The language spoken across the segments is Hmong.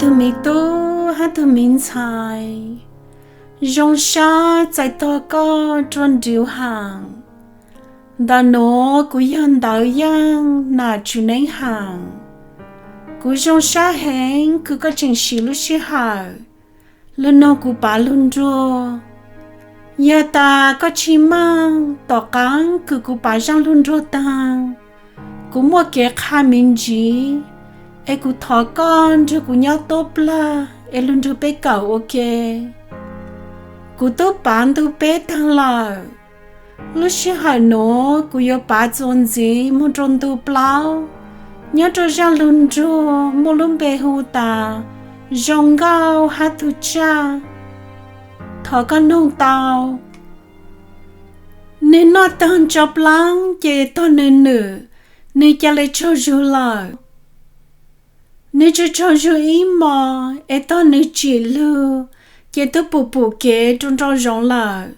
Tus me tub hab tus me ntxhais, zoo sab txais tog koj rua nrug haam. Ntawm nuav kuv yog Ntawv Yaaj Nam Tswv Neeb Haam. Kuv zoo sab heev kws koj tseem siv lub sij hawm lug noog kuv pav lug nruag. Yog tas koj tsi maaj, tom qaab kws kuv pav zaaj lug nruag taag, kuv muaj kev qha me ntsiv, es kuv thov koj nrug kuv nyob tuab plag es lug nrug peb kawm ua ke. Kuv tub pav ntu peb taag lawm. Lub sij hawm nuav kuv yuav pav txuas ntxiv moog rua ntu plaub, nyob rua zaaj lug nruag muaj lub npe hu tas Zoo Nkauj hab Tug Tsaj. Thov koj noog tau. Nwg noj taag tso plaab ces tog nwg nwm, nwg ca le tsaug zug lawm. Nwg tsuas tsaug zug ib mos es tog nwg tsim lug, ces tub pum pum kev rua nrau zoov lawm.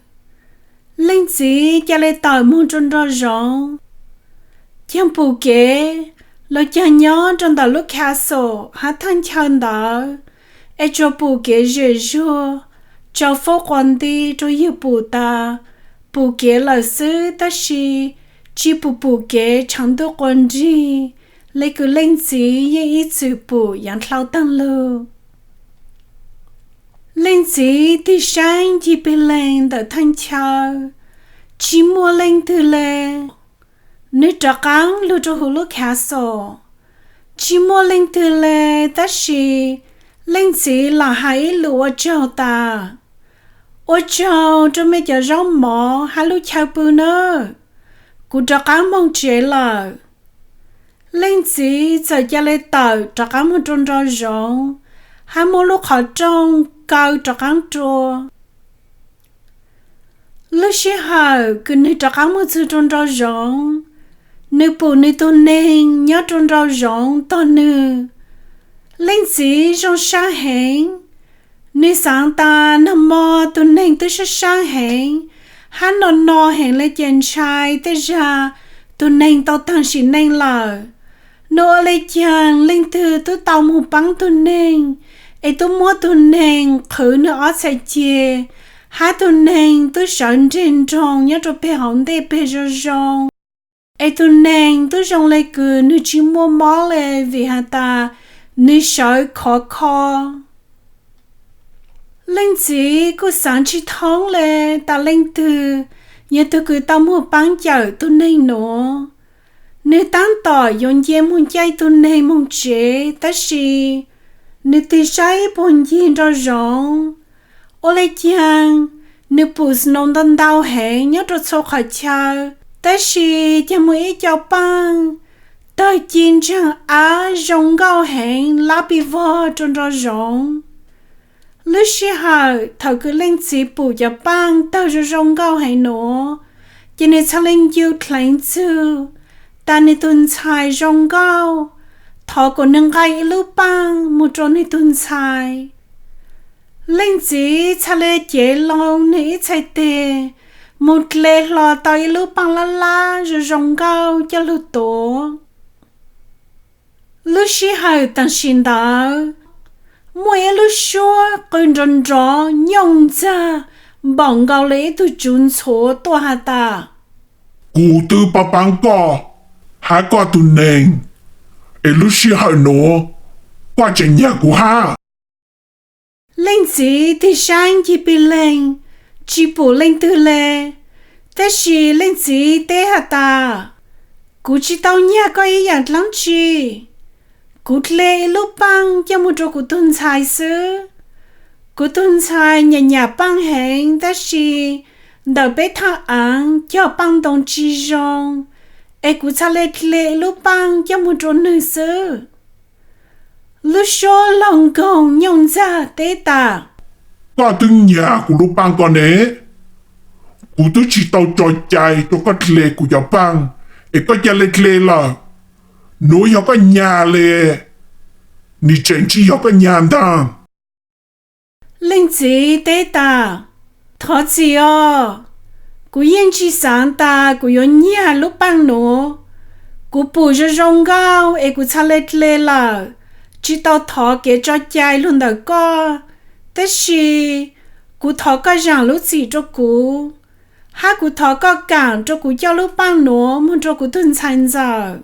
Leej txiv ca le tawm moog rua nrau zoov, caag pum kev, lug caag nyob rua ntawm lub castle hab thaaj chaw ntawd, es tsuas pum kev zem zuag, tsau foob quas nti rua yug pum tas pum kev lawm xwb, tab sis tsi pum pum kev tshav ntuj quas nrig le kws leej txiv yeej ib txwm pum yaav dlhau taag lug. Leej txiv tig saib ncig peg leeg ntawm thaaj chaw, tsi muaj leej twg le. Nwg rov qaab lug rua huv lub castle, tsi muaj leej twg le, tab sis leej txiv lam has ib lus ua tsaug tas, ua tsaug rua mej cov zaub mov hab lub chaw pw nawb, kuv rov qaab moog tsev lawm. Leej txiv txawm ca le tawm rov qaab moog rua nrau zoov, hab muab lub qhov rooj kaw rov qaab rua. Lub sij hawm kws nwg rov qaab moog txug rua nrau zoov, nwg pum nwg tug neeg nyob rua nrau zoov tog nwg. Leej txiv zoo sab heev, nwg xaav tas nag mo tug neeg tub sab sab heev, hab no no heev le ces ntshai tej zag tug neeg tau taag sim neej lawm. Nwg ua le caag leej twg tub tau moog paab tug neeg, es tub muab tug neeg qhwv nwg ob txhais ceg, hab tug neeg tub sawv nreg nroog nyob rua peg hauv ntej peg zoo zoo, es tug neeg tub zoo le kws nwg tsi muaj mob le vim has tas nwg sawv khov kho. Leej txiv kuj xaav tsi thoob le tas leej twg yog tug kws tau moog paab cawm tug neeg nuav. Nwg taab tom yuav nce moog caij tug neeg moog tsev, tab sis nwg tig saib ib puag ncig nrau zoov, ua le caag nwg pum snow ntau ntau heev nyob rua txhua qhov chaw, tab sis caag muaj ib co paaj tawg ci ntsaag av zoo nkauj heev lab pij vog rua nrau zoov. Lub sij hawm thaum kws leej txiv pum cov paaj tawg zoo zoo nkauj heev nuav, ces nwg txhaj le ncu dleev txug tas nwg tug ntxhais zoo nkauj, thov kuas nwg nqaa ib lub paaj moog rua nwg tug ntxhais. Leej txiv txhaj le cev loo nwg ib txhais teg moog dle hlo tau ib lub paaj lab lab zoo zoo nkauj coj lug tuav. Lub sij hawm taam sim ntawd, muaj ib lub suab qw nrov nrov nyooj ntxag npaum nkaus le ib tug tsuv ntxhuav tuaj has tas, kuv twb paab paab koj hab koj tug neeg, es lub sij hawm nuav koj tseem nyag kuv hab. Leej txiv tig saib ncig pig leeg, tsi pum leej twg le, tab sis leej txiv teb has tas, kuv tsi tau nyag koj ib yaam dlaab tsi. Kuv dle ib lub paaj coj moog rua kuv tug ntxhais xwb. Kuv tug ntxhais nyam nyam paaj heev, tab sis ntawm peb thaaj aav cog paaj ntoo tsi zoo, es kuv txhaj le dle ib lub paaj coj moog rua nwg xwb. Lub suab laug nkoog nyooj ntxag teb tas, koj twb nyag kuv lub paaj ko ne, kuv twb tsi tau tso cai rua koj dle kuv cov paaj, es koj ca le dle lawm. Nuav yog koj nyag le, nim tseem tsi yog koj nyag ntaag. Leej txiv teb tas, thov txim os, kuv yeej tsi xaav tas kuv yuav nyag lub paaj nuav. Kuv pum zoo zoo nkauj es kuv txhaj le dle lawm, tsis tau thov kev tso cai los ntawm koj, tab sis kuv thov koj zam lub txim rau kuv, hab kuv thov koj kaam rau kuv coj lub paaj nuav moog rua kuv tug ntxhais ntxawm.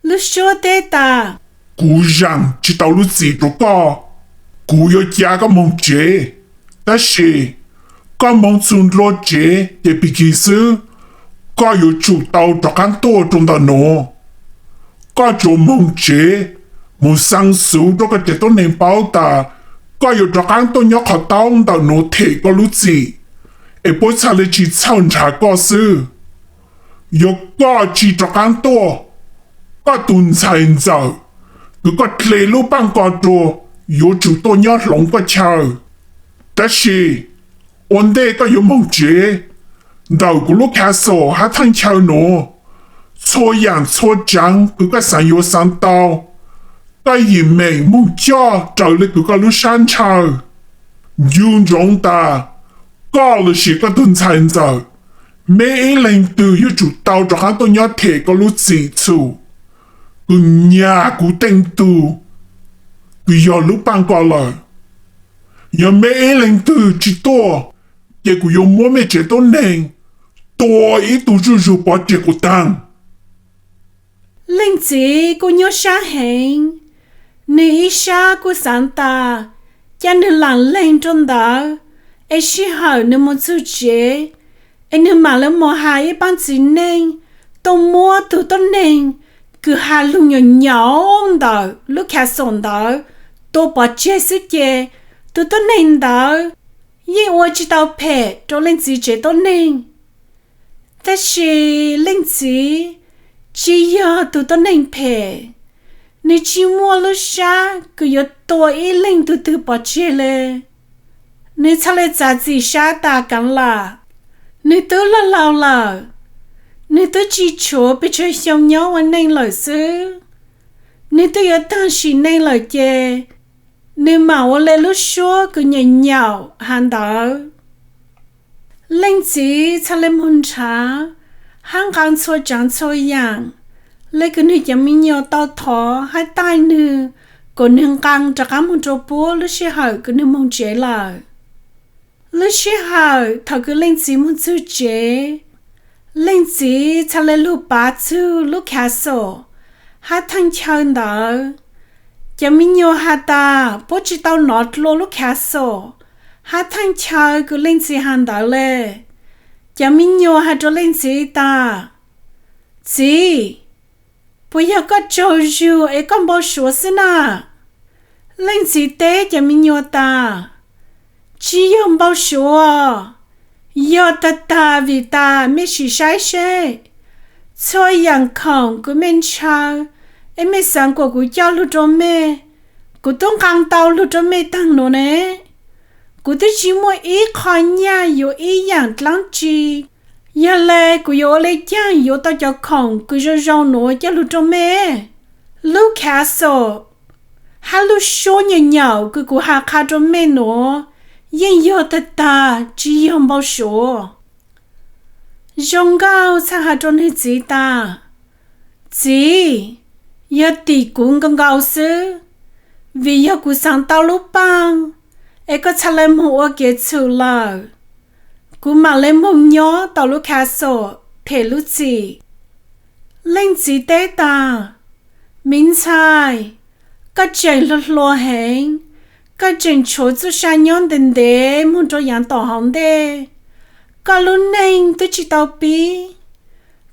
Lub suab teb tas, kuv zam tsis tau lub txim rau koj, kuv yuav ca koj moog tsev, tab sis koj moog txug ntua tsev ces pig kig xwb, koj yuav tsum tau rov qaab tuaj rua ntawm nuav. Koj tsuas moog tsev moog xaa xuv rua koj tsev tuab neeg paub tas koj yuav rov qaab tuaj nyob qhov taub ntawm nuav them koj lub txim, es puab txhaj le tsis txhawj nrhav koj xwb. Yog koj tsis rov qaab tuaj, koj tug ntxhais ntxawm kws koj dle lub paaj ko rua yuav tsum tuaj nyob hloov koj chaw. Tab sis ua ntej koj yuav moog tsev, ntawm kuv lub castle hab thaaj chaw nuav, txhua yaam txhua tsaav kws koj xaav yuav xaav tau, koj yim meem moog coj raws le kws koj lub sab ntshaw. Ncu ntsoov tas koj lossis koj tug ntxhais ntxawm, meb ib leeg twg yuav tsum tau rov qaab tuaj nyob them koj lub txim txhum kws nyag kuv teej tug kws yog lub paaj ko lawm. Yog meb ib leeg twg tsis tuaj, ces kuv yuav muab mej tsev tuab neeg tua ib tug zuj zug pov tseg quas taag. Leej txiv kuj nyuaj sab heev, nwg ib sab kuj xaav tas ca nwg laam leeg rua ntawd, es sij hawm nwg moog txug tsev, es nwg maam le moog has ib paab txiv neej tuaj muab tug tuab neeg kws has lug nyuam nyaum ntawm lub castle ntawd tua pov tseg xwb ces tug tuab neeg ntawd yeej ua tsis tau phem rua leej txiv tsev tuab neeg. Tab sis leej txiv tsis yog tug tuab neeg phem, nwg tsis muaj lub sab kws yuav tua ib leeg tug twg pov tseg le. Nwg txhaj le txav txim sab tas kaav lam, nwg tub lug laug lawm, nwg tub tsis tshuav pes tsawg xyoo nyob ua neej lawm xwb, nwg tub yuav taag sim neej lawm ces nwg maam ua le lub suab kws nyuam nyaum has ntawd. Leej txiv txhaj le moog nrhav hab nqaa txhua tsaav txhua yaam le kws nwg cov me nyuam tau thov hab taij nwg kuas nwg nqaa rov qaab moog rua puab lub sij hawm kws nwg moog tsev lawm. Lub sij hawm thaum kws leej txiv moog txug tsev, leej txiv txhaj le lug pav txug lub castle hab thaaj chaw ntawd. Cov me nyuam has tas puab tsis tau nov dlua lub castle hab thaaj chaw kws leej txiv has ntawd le. Cov me nyuam has rua leej txiv tas, txiv, puas yog koj tsaug zug es koj npau suav xwb na? Leej txiv teb cov me nyuam tas, tsis yog npau suav, yog tag tag vim tas mej sim saib seb, txhua yaam khoom kws mej ntshaw es mej xaav kuas kuv coj lug rua mej, kuv tub nqaa tau lug rua mej taag nuav ne. Kuv tub tsis muaj ib qho nyaj yuav ib yaam dlaab tsi. Yog le kuv yuav ua le caag yuav tau cov khoom kws zoo zoo nuav coj lug rua mej? Lub castle hab lub suab nyuam nyaum kws kuv has qha rua mej nuav yeej yog tag tag, tsis yog npau suav. Zoo Nkauj txhaj has rua nwg txiv tas, txiv, yog tim kuv nkaus nkaus xwb, vim yog kuv xaav tau lub paaj es koj txhaj le moog ua kev txhum lawm. Kuv maam le moog nyob tau lub castle them lub txim. Leej txiv teb tas, miv ntxhais, koj tseem hluas hluas heev, koj tseem tshuav txuj sa nyob ntev ntev moog rua yaav tom hauv ntej. Koj lub neej tub tsis tau pib,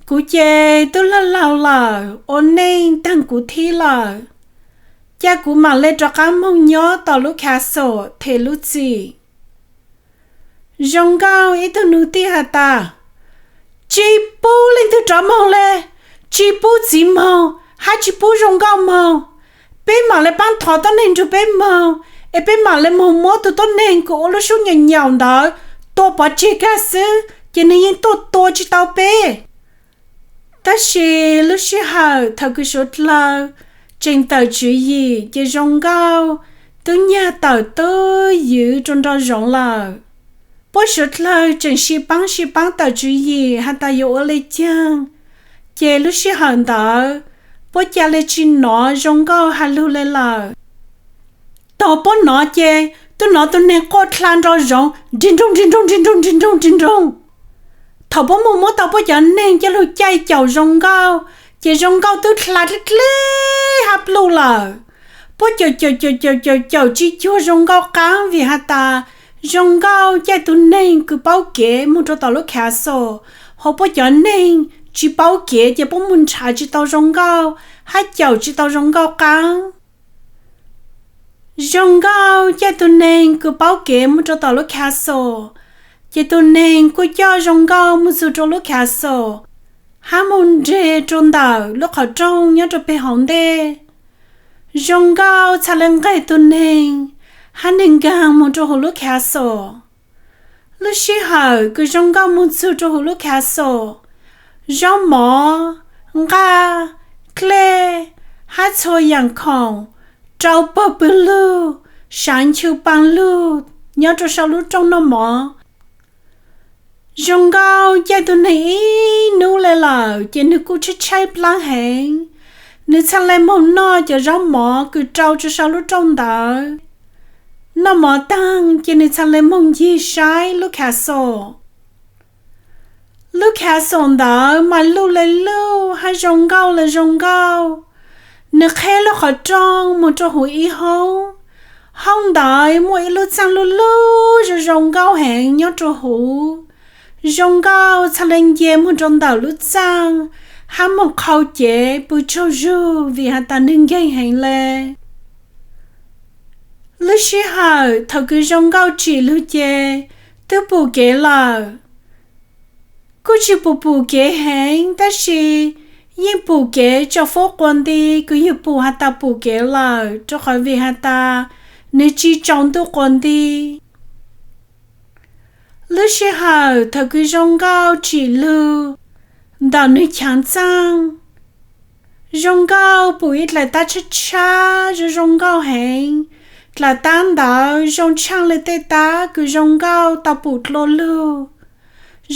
kuv ces tub lug laug lawm, ua neej taag kuv thib lawm. Ca kuv maam le rov qaab moog nyob tau lub castle them lub txim. Zoo Nkauj ib tug nug tij has tas, tsis pub leej twg rov moog le, tsis pub txiv moog hab tsis pub Zoo Nkauj moog. Peb maam le paab thov tuab neeg nrug peb moog, es peb maam le moog muab tug tuab neeg kws ua lub suab nyuam nyaum ntawd tua pov tseg kag xwb, ces nwg yeej tuaj tua tsis tau peb. Tab sis lub sij hawm thaum kws Suav dlawg tseem tawm tswv yim ces Zoo Nkauj tub nyag tawm tub ywv rua nraum zoov lawm. Puab Suav dlawg tseem sib paab sib paab tawm tswv yim has tas yuav ua le caag, ces lub sij hawm ntawd puab ca le tsis nov Zoo Nkauj has lug le lawm. Thaum puab nov ces tub nov tus neeg quaj dlha nroo zoov, nrig nroog nrig nroog nrig nroog nrig nroog nrig nroog. Thaum puab mus muab tau puab cov neeg coj lug caij caum zoo nkauj, ces zoo nkauj tub dlha dleb dleb hab pluj lawm. Puab caum caum caum caum caum caum tsi cuag zoo nkauj qaab vim has tas zoo nkauj caij tug neeg kws paub kev moog rua tom lub castle, hos puab cov neeg tsi paub kev ces puab moog nrhav tsi tau zoo nkauj hab caum tsi tau zoo nkauj qaab. Zoo nkauj caij tug neeg kws paub kev moog rua tom lub castle, ces tug neeg kuj coj zoo nkauj moog txug rua lub castle hab moog nres rua ntawm lub qhov rooj nyob rua peg hauv ntej. Zoo nkauj txhad le nqeg tug neeg hab nwg nkaag moog rua huv lub castle. Lub sij hawm kws zoo nkauj moog txug rua huv lub castle, zaub mov, nqaj, dlej hab txhua yaam khoom rau pawg pw lug, saav nchu paa lug nyob rua sau lub rooj noj mov. Zoo nkauj caij tug neeg ib nub le lawm ces nwg kuj tshaib tshaib plaab heev. Nwg txhad le moog noj cov zaub mov kws rau rua sau lub rooj ntawd. Noj mov taag ces nwg txhad le moog ncig saib lub castle. Lub castle ntawd mas luj le luj hab zoo nkauj le zoo nkauj. Nwg qheb lub qhov rooj moog rua huv ib hoob. Hoob ntawd muaj ib lub txaaj luj luj zoo zoo nkauj heev nyob rua huv. Zoo nkauj txhad le nce moog rua ntawm lub txaaj hab moog qhau cev pw tsaug zug vim has tas nwg nkeeg heev le. Lub sij hawm thaum kws zoo nkauj tsim lug ces twb pum kev lawm. Kuj tsi pum pum kev heev tab sis yeej pum kev tsaus fuab quas nti kws yug pum has tas pum kev lawm rua qhov vim has tas nwg tsi tsaus ntuj quas nti. Lub sij hawm thaum kws zoo nkauj tsim lug ntawm nwg chaav txaaj, zoo nkauj pum ib dlaim tab tshab tshab zoo zoo nkauj heev. Dlaim tab ntawd zoo tshaaj le tej tab kws zoo nkauj tau pum dlua lug.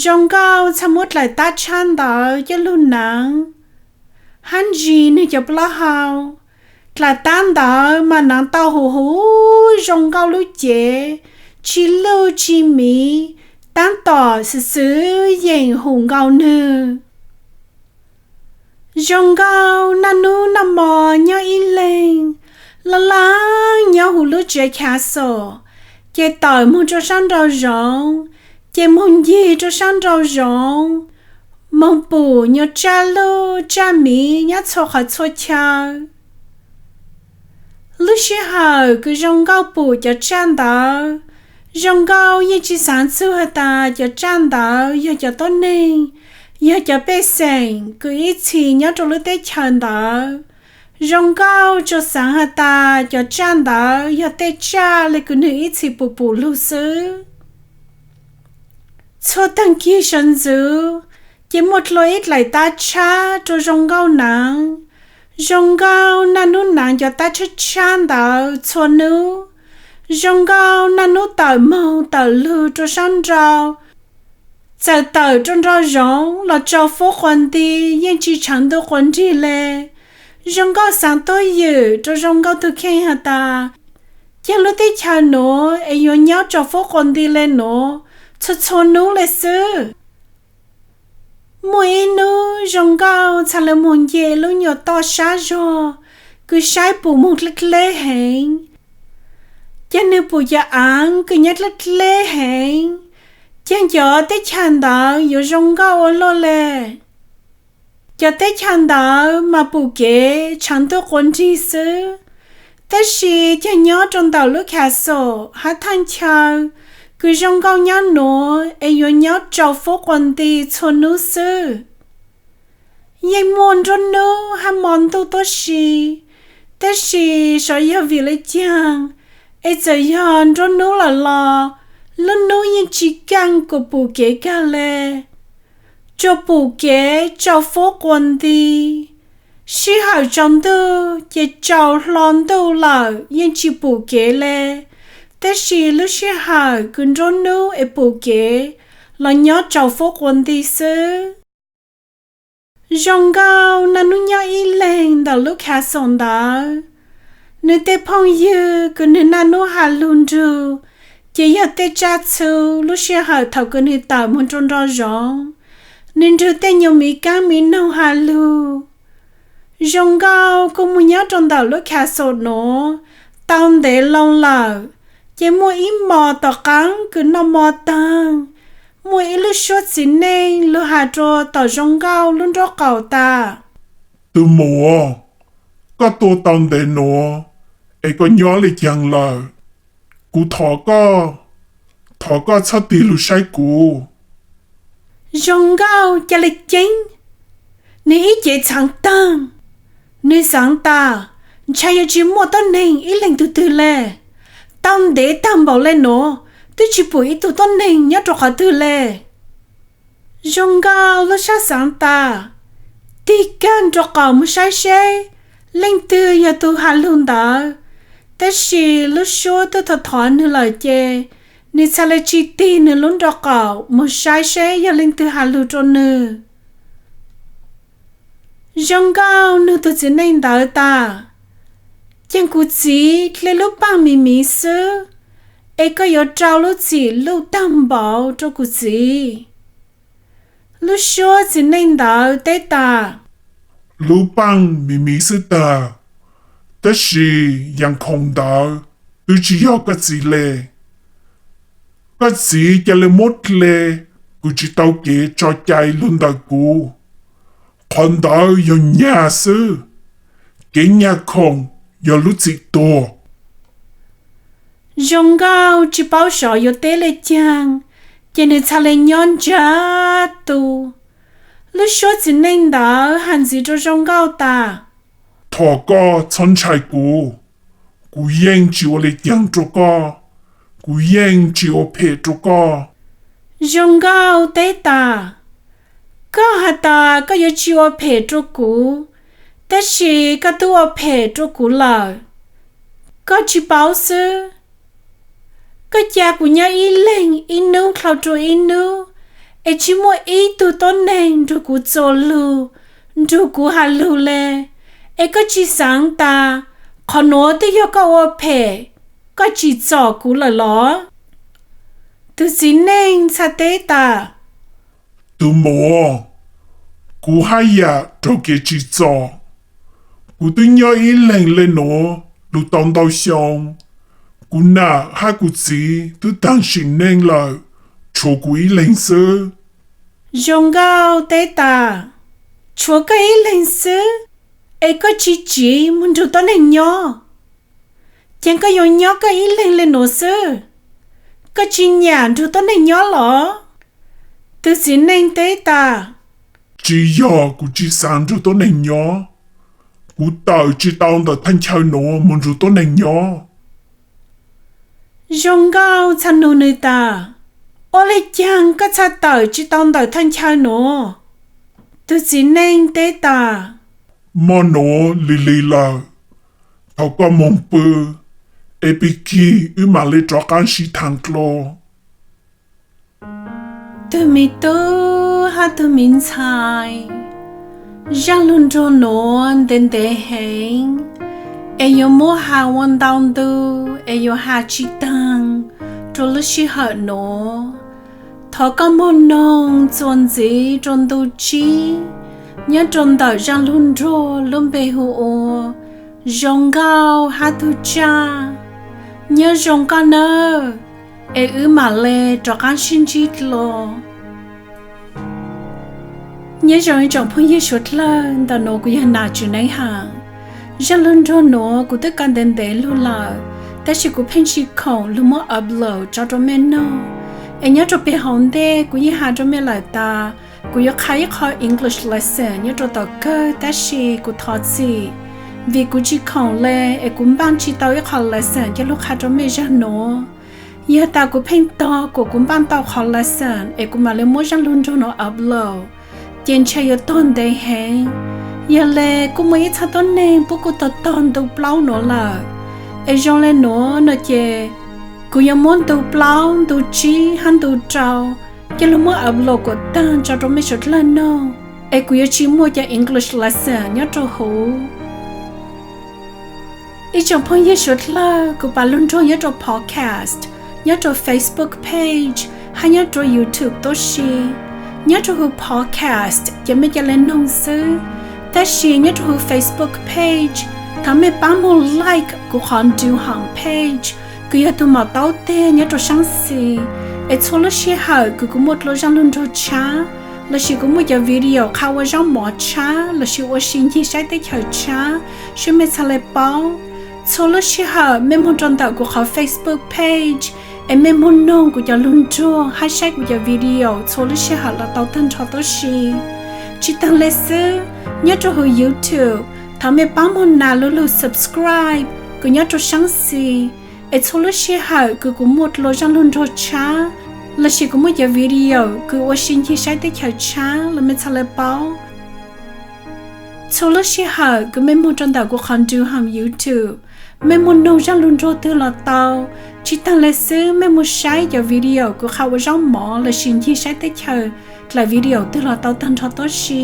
Zoo nkauj txhad muab dlaim tab tshab ntawd coj lug naav hab ntsis nwg cov plaub hau. Dlaim tab ntawd mas naav tau huv huv zoo nkauj lub cev, tsi luj tsi miv, taab tom xwm xwm yeem hum nkaus nwg. Zoo nkauj naj nub naj mo nyob ib leeg, laj laj nyob huv lub tsev castle, ces tawm moog rua saab nrau zoov, ces moog ncig rua saab nrau zoov, moog pum nyuas tsaj luj tsaj miv nyob txhua qhov txhua chaw. Lub sij hawm kws zoo nkauj pum cov tsaj ntawd, zoo nkauj yeej tsi xaav txug has tas cov tsaj ntawd yog cov tuab neeg, yog cov pej xeem kws ib txhis nyob rua lub teb chaws ntawd. Zoo nkauj tsuas xaav has tas cov tsaj ntawd yog tej tsaj le kws nwg ib txhis pum pum lug xwb. Txhua taag kig sawv ntxuv, ces muaj dlua ib dlaim tab tshab rua zoo nkauj naav. Zoo nkauj naj nub naav cov tab tshab tshab ntawd txhua nub. Zoo nkauj naj nub tawm moog tawm lug rua saab nrau, txawm tawm rua nrau zoov los tsaus fuab quas nti yeej tsi tshaav ntuj quas nrig le. Zoo nkauj xaav tuab ywm rua zoo nkauj tug kheej has tas, caag lub teb chaws nuav es yuav nyob tsaus fuab quas nti le nuav txhua txhua nub le xwb. Muaj ib nub zoo nkauj txhad le moog nce lub nyuas toj sab zog kws saib pum moog dleb dleb heev. Caag nwg pum cov aav kws nyob dleb dleb heev, caag cov teb chaws ntawd yuav zoo nkauj ua luaj le. Cov teb chaws ntawd mas pum kev tshaav ntuj quas nrig xwb, tab sis caag nyob rua ntawm lub castle hab thaaj chaw kws zoo nkauj nyob nuav es yuav nyob tsaus fuab quas nti txhua nub xwb. Yeej muaj nruab nub hab mo ntuj tuab si, tab sis xyov yog vim le caag es txawm yog nruab nub lawm los lub nub yeej tsi kaaj kuas pum kev kag le. Tsuas pum kev tsaus fuab quas nti, sij hawm tsaus ntuj ces tsaus hlo ntuj lawm yeej tsi pum kev le, tab sis lub sij hawm kws nruab nub es pum kev los nyob tsaus fuab quas nti xwb. Zoo nkauj naj nub nyob ib leeg ntawm lub castle ntawd, Nws tej phooj ywg kws nws naj nub has lug nrug ces yog tej tsaj txhu lub sij hawm thaum kws nws tawm moog rua nro zoov, nws nrug tej nyuas miv kaab miv noog has lug. Zoo Nkauj kuj moog nyob rua ntawm lub castle nuav tau ntev loo lawm, ces muaj ib mos tom qaab kws noj mov taag, muaj ib lub suab txiv neej lug has rua tom Zoo Nkauj lub nraub qaum tas, Tug muam, koj tua tau ntev nuav es koj nyob le caag lawm? Kuv thov koj, thov koj txhob tig lug saib kuv. Zoo Nkauj ca le ceeb, nws ib cev txhaav taag. Nws xaav tas, ntshai yuav tsi muaj tuab neeg ib leeg tug twg le. Tau ntev taag npaum le nuav twb tsi pum ib tug tuab neeg nyob rua qhov twg le. Zoo Nkauj lub sab xaav tas, tig kag rua qaum moog saib seb leej twg yog tug has lug ntawd. Tab sis lub suab twb thov thov nws lawm ces nws txhad le tsi tig nws lub nraub qaum moog saib seb yog leej twg has lug rua nws. Zoo Nkauj nug tug txiv neej ntawd tas, Caag kuv txiv dle lub paaj miv miv xwb, es koj yuav rau lub txim luj taag npaum rua kuv txiv? Lub suab txiv neej ntawd teb tas, Lub paaj miv miv xwb tag, tab sis yaam khoom ntawd twb tsi yog koj txiv le. Koj txiv ca le muab dle kws tsi tau kev tso cai lug ntawm kuv. Qhov ntawd yog nyag xwb, kev nyag khoom yog lub txim tuag. Zoo Nkauj tsi paub sov yuav teb le caag, ces nws txhad le nyob ntsag tu. Lub suab txiv neej ntawd has ntxiv rua Zoo Nkauj tas, Thov koj txhob ntshai kuv, kuv yeej tsi ua le caag rua koj, kuv yeej tsi ua phem rua koj. Zoo Nkauj teb tas, Koj has tas koj yuav tsi ua phem rua kuv, tab sis koj tub ua phem rua kuv lawm. Koj tsi paub xwb, koj ca kuv nyob ib leeg ib nub dlhau rua ib nub, es tsi muaj ib tug tuab neeg nrug kuv txuas lug, nrug kuv has lug le, es koj tsi xaav tas qhov nuav twb yog koj ua phem, koj tsim txom kuv lawm los? Tug txiv neej txhad teb tas, Tug muam, kuv hab yam raug kev tsim txom. Kuv twb nyob ib leeg le nuav lug tau ntau xyoo. Kuv nam hab kuv txiv twb taag sim neej lawm, tshuav kuv ib leeg xwb. Zoo Nkauj teb tas, Tshuav koj ib leeg xwb, es koj tsi tsiv moog nrug tuab neeg nyob? Ces koj yuav nyob koj ib leeg le nuav xwb, koj tsi nyam nrug tuab neeg nyob los? Tug txiv neej teb tas, Tsi yog kuv tsi xaav nrug tuab neeg nyob, kuv tawm tsi tau ntawm thaj chaw nuav moog nrug tuab neeg nyob. Zoo Nkauj txhad nug nwg tas, Ua le caag koj txhad tawm tsi tau ntawm thaj chaw nuav? Tug txiv neej teb tas, Moj nuav lig lig lawm, thov koj moog pw, es pig kig wb mam le rov qaab sib thaam dlua. Tug miv tub hab tug miv ntxhais, zaaj lug nruag nuav ntev ntev heev, es yuav muab has ua ntau ntu, es yuav has tsi taag rua lub sij hawm nuav. Thov koj moog noog txuas ntxiv rua ntu tsib nyob rua ntawm zaaj lug nruag lub npe hu ua Zoo Nkauj hab tug tsaj. Nyob zoo koj nawb, es wb mam le rov qaab sib ntsib dlua. Nyob zoo ib tsoom phooj ywg suav dlawg, ntawm nuav kuv yog Nam Tswv Neeb Has. Zaaj lug nruag nuav kuv twb kaw ntev ntev lug lawm, tab sis kuv pheej tsi khoom lug muab upload tso rua mej noog. Es nyob rua peg hauv ntej kuv yeej has rua mej lawm tas, kuv yuav qha ib qho English lesson nyob rua tom kawg, tab sis kuv thov txim, vim kuv tsi khoom le es kuv npaaj tsi tau ib qho lesson coj lug qha rua mej zaaj nuav. Yog tas kuv pheej tog kuas kuv npaaj tau qhov lesson es kuv mam le muab zaaj lug nruag nuav upload, ces ntshai yuav tog ntev heev. Yog le kuj muaj ib txhab tuab neeg puab kuj tog tog ntu plaub nuav lawm. Es zoo le nuav no ces kuv yuav muab ntu plaub, ntu tsib hab ntu rau coj lug muab upload kuas taag tso rua mej suav dlawg noog, es kuv yuav tsi muaj cov English lesson nyob rua huv. Ib tsoom phooj ywg suav dlawg, kuv pab lug nrug nyob rua podcast, nyob rua Facebook page, hab nyob rua YouTube tuab si. Nyob rua huv podcast ces mej ca le noog xwb, tab sis nyob rua huv Facebook page, thov mej pab moog like kuv qhov Ntu Ham page, kws yog tug maum taub teg nyob rua saab xis, es txhua lub sij hawm kws kuv muaj dlua zaaj lug nrug tshab, lossis kuv muaj cov video qha ua zaub mov tshab, lossis ua si ncig saib teb chaws tshab, seb mej txhaj le paub. Txhua lub sij hawm mej moog rua ntawm kuv qhov Facebook page, es mej moog noog kuv cov lug nrug hab saib kuv cov video txhua lub sij hawm los tau tag nrho tuab si. Tsi taag le xwb, nyob rua huv YouTube, thov mej pab moog nas lug lug subscribe kuv nyob rua saab xis, es txhua lub sij hawm kws kuv muaj dlua zaaj lug nrug tshab, lossis kuv muaj cov video kws ua si ncig saib teb chaws tshab los mej txhaj le paub. Txhua lub sij hawm kws mej moog rua ntawm kuv qhov Ntu Ham YouTube, mej moog noog zaaj lug nrug twg los tau. Tsi taag le xwb, mej moog saib cov video kws qha ua zaub mov lossis ncig saib teb chaws dlaim video twg los tau tag nrho tuab si.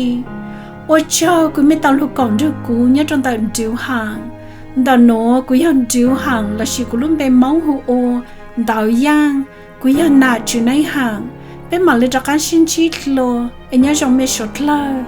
Ua tsaug kws mej tau lug koom nrug kuv nyob rua ntawm Ntu Ham. Ntawm nuav kuv yog Ntu Ham lossis kuv lub npe Moob hu ua Ntawv Yaaj, kuv yog nam Tswv Neeb Ham. Peb mam le rov qaab sib ntsib dlua, es nyob zoo mej suav dlawg.